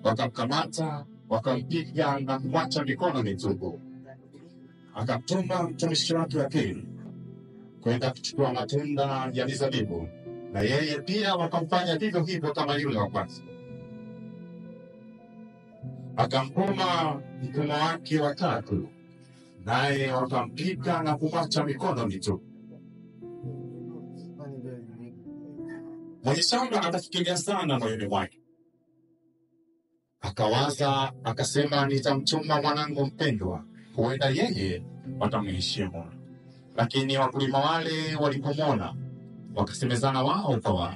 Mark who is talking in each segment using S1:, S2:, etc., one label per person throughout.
S1: Wakamkamata, wakampiga na kumwacha mikono mitupu. Akamtuma mtumishi wake wa pili kwenda kuchukua matunda ya mizabibu, na yeye pia wakamfanya vivyo hivyo kama yule wa kwanza. Akamtuma mtumwa wake wa tatu, naye wakampiga na kumwacha mikono mitupu. Mwenye shamba akafikiria sana moyoni mwake, akawaza akasema, nitamtuma mwanangu mpendwa, huenda yeye watamheshimu. Lakini wakulima wale walipomwona, wakasemezana wao kwa wao,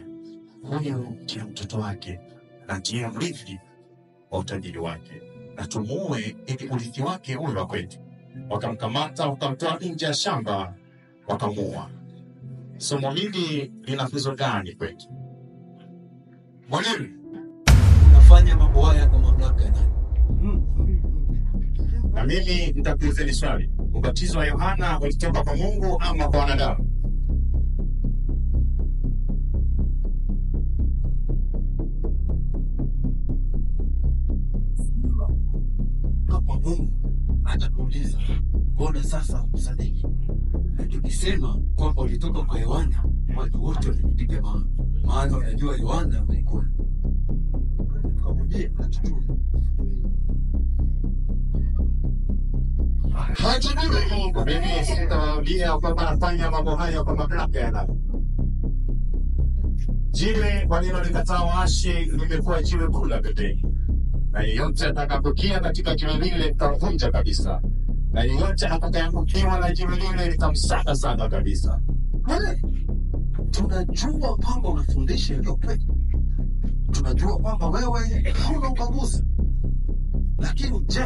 S1: huyu ndiye mtoto wake na ndiye mrithi wa utajiri wake, na tumuue ili urithi wake uwe wa kwetu. Wakamkamata, wakamtoa nje ya shamba, wakamuua. Somo hili lina funzo gani kwetu? Mwalimu,
S2: Unafanya mambo haya kwa mamlaka ya nani?
S1: Na mimi nitakuulizeni swali, ubatizo wa Yohana ulitoka kwa Mungu ama kwa wanadamu?
S2: Kwa Mungu atatuuliza, mbona sasa msadiki? Na tukisema kwamba ulitoka kwa Yohana, watu wote walitupiga mawe, maana wanajua Yohana alikuwa. Tukamwambia hatujui.
S1: Mimi sitawaambia kwamba nafanya mambo hayo kwa mamlaka ya nani. Jiwe walilolikataa waashi limekuwa jiwe kuu la pembeni, na yeyote atakapokia katika jiwe lile litamvunja kabisa, na yeyote atakayeangukiwa na jiwe lile litamsaka sana kabisa.
S2: Tunajua kwamba unafundisha iliyo kweli, tunajua kwamba wewe hauna ubaguzi, lakini je,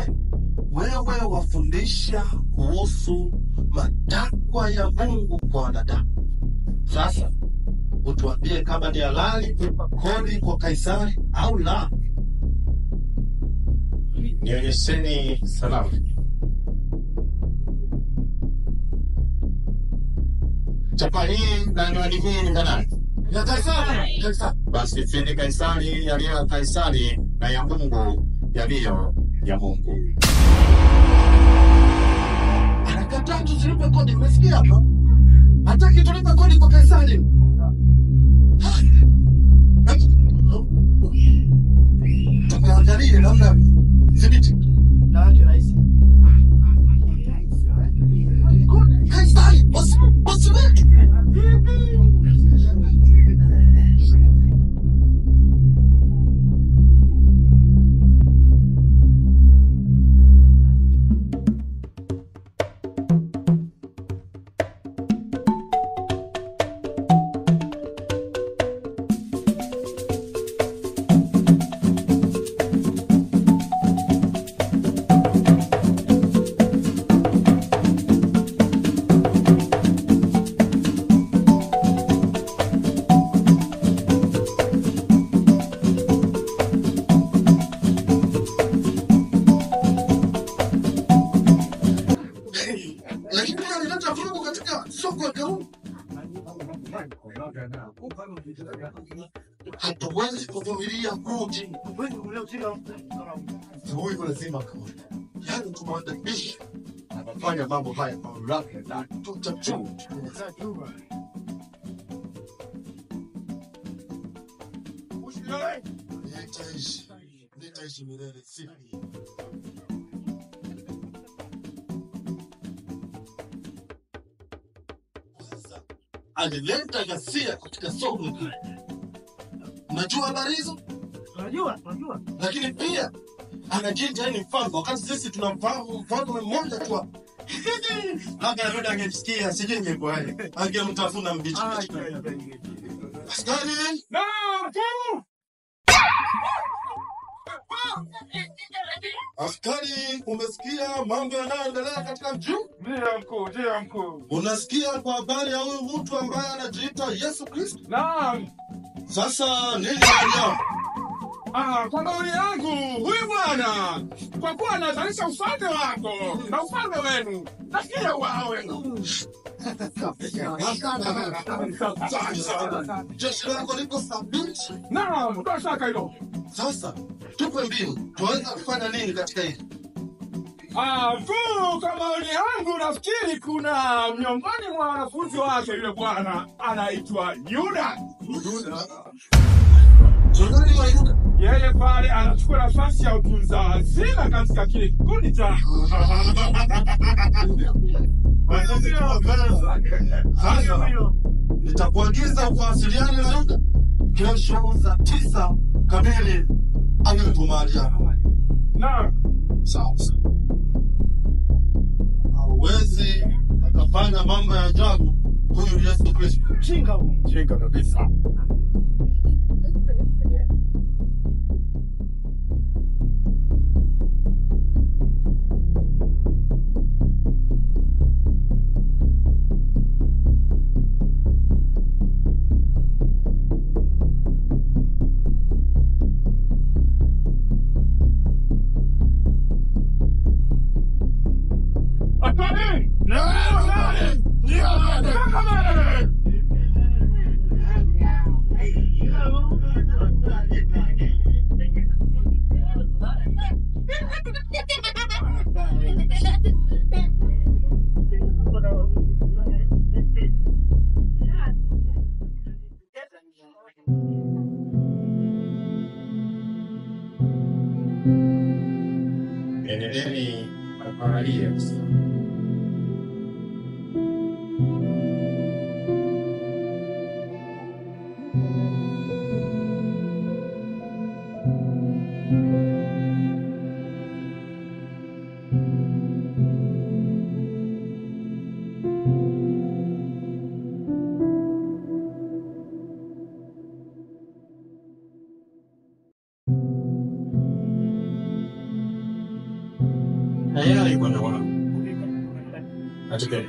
S2: wewe wafundisha kuhusu matakwa ya Mungu kwa wanadamu? Sasa utuambie kama ni halali kulipa kodi kwa Kaisari au la.
S1: Nionyesheni salamu. Chapa hii na anwani hii ni nani? Ya Kaisari. Kaisari. Basi feni Kaisari yaliyo ya Kaisari na ya Mungu yaliyo ya Mungu.
S2: Anakataa tusilipe kodi, umesikia hapa? Hataki tulipe kodi kwa Kaisari. Tukaangalie namna dhibiti. Kaisari, bosi wetu. Lakini pia alileta vurugu katika soko ya Karumi. Hatuwezi kuvumilia kuji. Huyu lazima kama. Yaani tumwadabisha. Anafanya mambo haya kwa mamlaka na tutajua. Nitaishi. Nitaishi milele sifi. Alileta ghasia katika soko. Unajua habari hizo?
S3: Unajua.
S2: Lakini pia anajiita yeye ni mfalme, wakati sisi tunamfahamu mfalme mmoja tu. Labda Herode angemsikia, sijui ingekuwaje. Angemtafuna mbichi. Askari!
S3: Naam!
S2: Askari, umesikia mambo yanayoendelea katika mji?
S3: Ndiyo mkuu, ndiyo mkuu.
S2: Unasikia kwa habari ya huyu mtu ambaye anajiita Yesu Kristo?
S3: Naam.
S2: Sasa nini hali?
S3: Kwa maoni yangu, huyu bwana kwa kuwa anazalisha ufalme wako na ufalme wenu, nafikiri uwawe.
S2: Jeshi lako liko thabiti.
S3: Naam, bila shaka hilo.
S2: Sasa tupe mbinu, tuweza kufanya nini katika hili?
S3: Mkuu, kwa maoni yangu nafikiri kuna miongoni mwa wanafunzi wake yule bwana anaitwa Yuda.
S2: Tunani wa Yuda.
S3: Yeye pale anachukua nafasi ya utunza hazina katika kile kikundi cha
S2: Sasa nitakuagiza kuwasiliana na Yuda kesho saa 9 kamili awe mahali hapa.
S3: Naam.
S2: Sawa. Hawezi akafanya mambo ya ajabu huyu Yesu Kristo.
S3: Mjinga huyu. Mjinga kabisa. Atari!
S1: Enendeni mkaangalie. Tayari kwenda mwanangu. Atukeni.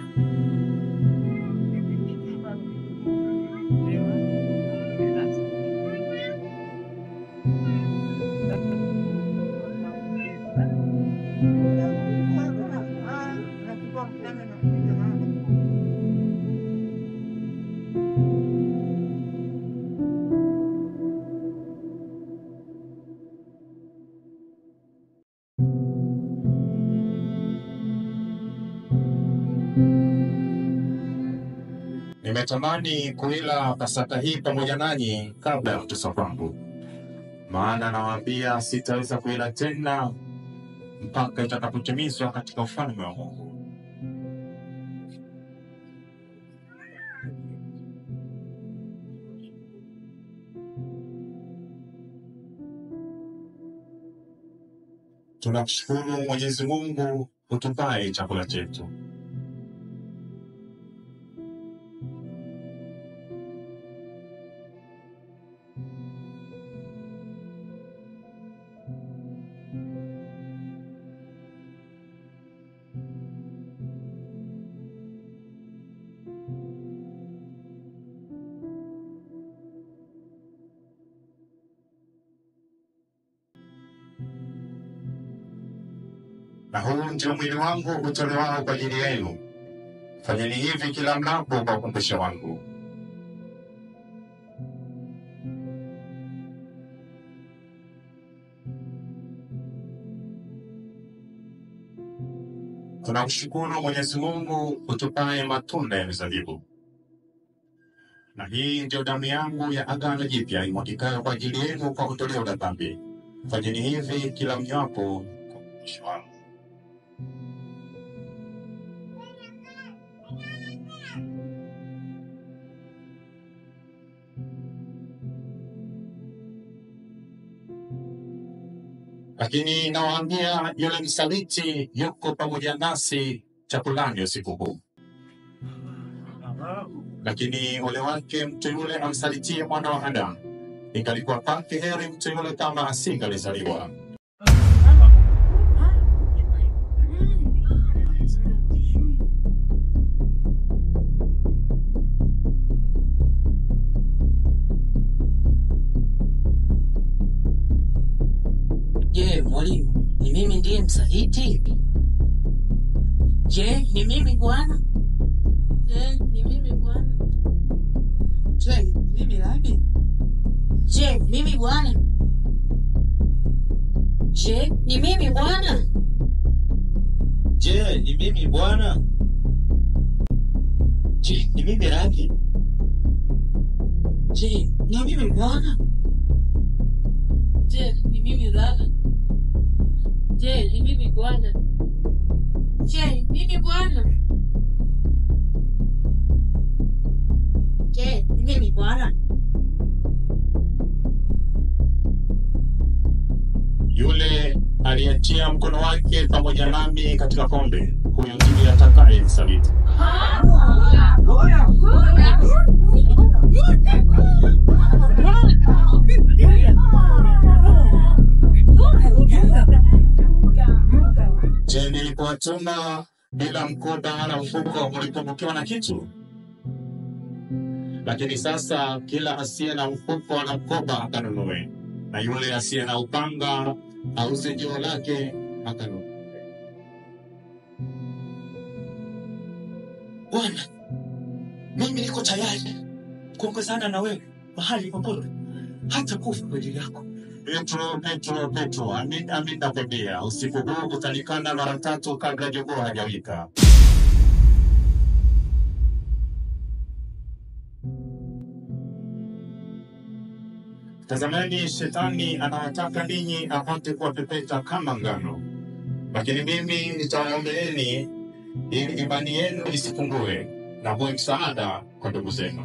S1: Nimetamani kuila Pasaka hii pamoja nanyi kabla ya kuteswa kwangu, maana nawaambia sitaweza kuila tena mpaka itakapotimizwa katika ufalme wa Mungu. Tunakushukuru Mwenyezi Mungu utupaye chakula chetu. Na huu ndio mwili wangu utolewao kwa ajili yenu. Fanyeni hivi kila mlapo kwa ukumbusho wangu. Tunakushukuru Mwenyezi Mungu utupaye matunda ya mizabibu. Na hii ndio damu yangu ya agano jipya imwagikayo kwa ajili yenu kwa kutoleo la dhambi. Fanyeni hivi kila mnywapo kwa ukumbusho wangu. Lakini nawaambia yule msaliti yuko pamoja nasi chakulani usiku huu. Lakini ole wake mtu yule amsalitie mwana wa Adamu. Ingalikuwa kwake heri mtu yule kama asingalizaliwa.
S4: Je, mwalimu, ni mimi ndiye msaliti? Je, ni mimi Bwana?
S5: Je, ni mimi Bwana?
S4: Je, mimi Rabi?
S5: Je, mimi Bwana? Je, ni mimi Bwana?
S6: Je, ni mimi Bwana? Je, ni mimi Rabi?
S4: Je, ni mimi Bwana?
S5: Je, ni mimi Rabi? Je, ni mimi Bwana? Je, mimi Bwana? Je, ni mimi Bwana?
S1: Yule aliyetia mkono wake pamoja nami katika kombe, huyo ndiye atakaye msaliti. Je, nilipowatuma bila mkoba wala mfuko, mlipungukiwa na kitu? Lakini sasa kila asiye na mfuko wala mkoba akanunue, na yule asiye na upanga auze joho lake akanunue.
S6: Bwana, mimi niko tayari kuongozana na wewe mahali popote, hata kufa kwa ajili yako.
S1: Petro, Petro, Petro, amin amin nakwambia, usiku huu utanikana mara tatu kabla jogoo hajawika. Tazameni, shetani anawataka ninyi apate kuwapepeta kama ngano, lakini mimi nitawaombeeni ili imani yenu isipungue, na muwe msaada kwa ndugu zenu.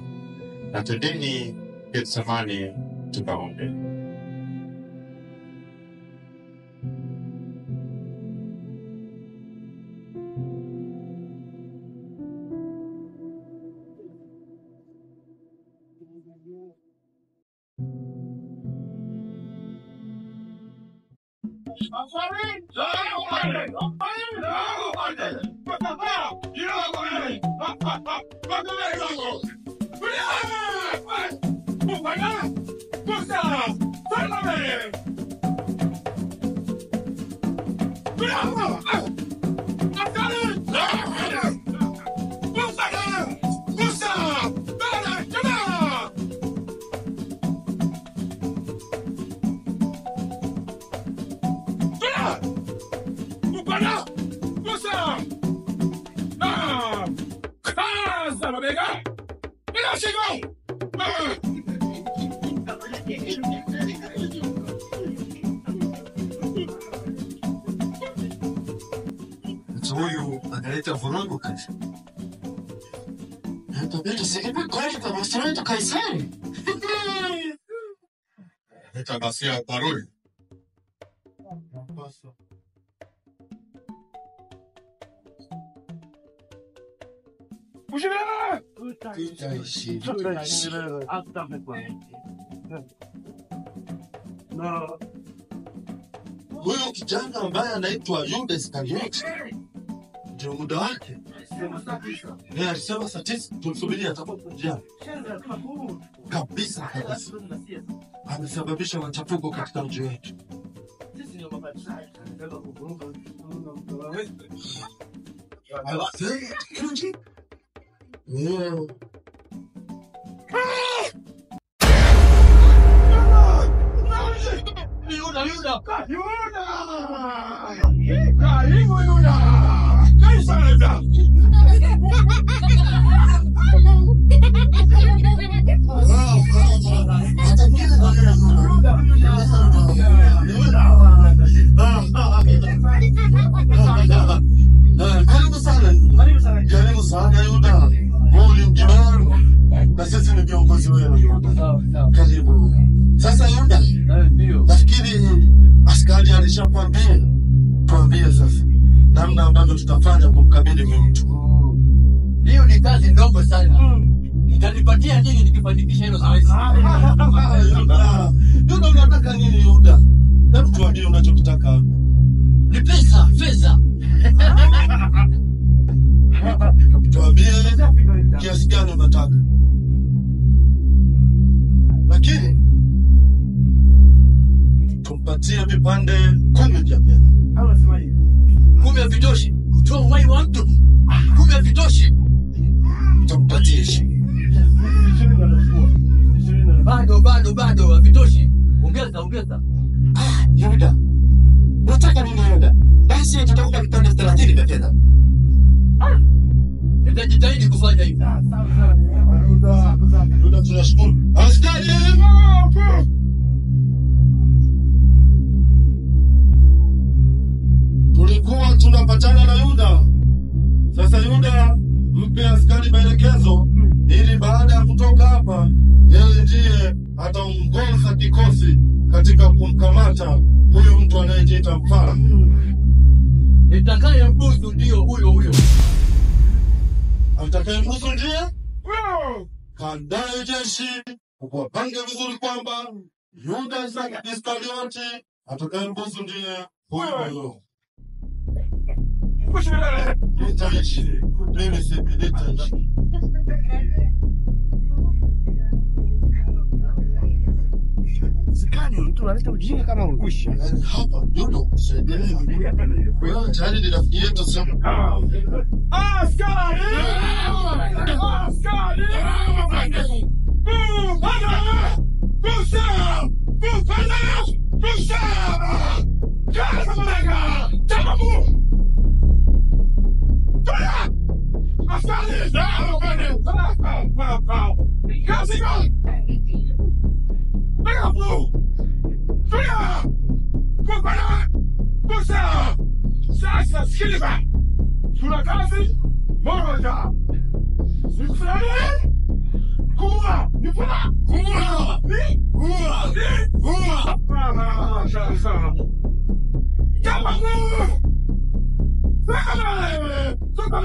S1: Na twendeni Getsemani tukaombe.
S2: Mtu huyu analeta vurugu kabisa.
S4: Tusilipe kodi kwa masuala Kaisari.
S1: Leta ghasia ya paroli.
S2: Tutaishi. Huyu kijana ambaye anaitwa Yuda Iskarioti ndio muda wake. Yeye alisema saa 9 tumsubirie, atakuwa njiani kabisa kabisa. Amesababisha machafuko katika mji wetu. Yeah.
S3: Yuda, Yuda, Yuda! Karibu Yuda! Karibu sana Yuda!
S2: Karibu sana. Karibu sana Yuda. Wewe ni mji wangu na sisi ni viongozi wenu Yuda. Karibu. Sasa Yuda, nafikiri askari alishakwambia. Tuambie sasa namna ambavyo tutafanya kumkabili huyu mtu.
S4: Hiyo ni kazi ndogo sana. Nitalipatia nini nikifanikisha hilo zoezi?
S2: Yuda, Yuda, unataka nini Yuda? Hebu tuambie unachokitaka.
S4: Ni pesa, fedha.
S2: Tuambie kiasi gani unataka, lakini tumpatie vipande 10 vya fedha.
S4: 10 havitoshi. Toa uhai wa mtu. 10 havitoshi.
S6: Nitakupatia heshima.
S4: Bado bado bado, havitoshi. Ongeza ongeza.
S6: Ah, Yuda. Unataka nini Yuda? Basi tutakupa vipande 30 vya fedha.
S4: Nitajitahidi kufanya hivyo.
S2: Yuda, tunashukuru. Askari! Tulikuwa tunapatana na Yuda. Sasa Yuda, mpe askari maelekezo ili baada ya kutoka hapa yeye ndiye ataongoza kikosi katika kumkamata huyu mtu anayejiita mfalme.
S4: Nitakaye mbusu ndio huyo huyo.
S2: Atakayembusu ndiye kandaye jeshi, ukuwapange vizuri kwamba Yuda Iskarioti atakayembusu ndiye huyo huyo. Nitaishi mimi, sipi, nitaishi.
S7: Sikani mtu analeta ujinga kama ulisha.
S2: Yaani hapa Yuda kusaidia mimi. Wewe tayari ni rafiki yetu sasa.
S3: Askari! Askari! Bupana! Busa! Bupana! Busa! Kasamanga! Tamamu! Toya! Askari! Kasimanga! Megafu! Toya! Bupana! Busa! Sasa sikiliza! Tuna kazi moja. Sikufurahi? Kuwa! Nifuna! Kuwa! Ni? Kuwa! Ni? Kuwa! Ah, sasa. Kama ku! Sasa! Sasa!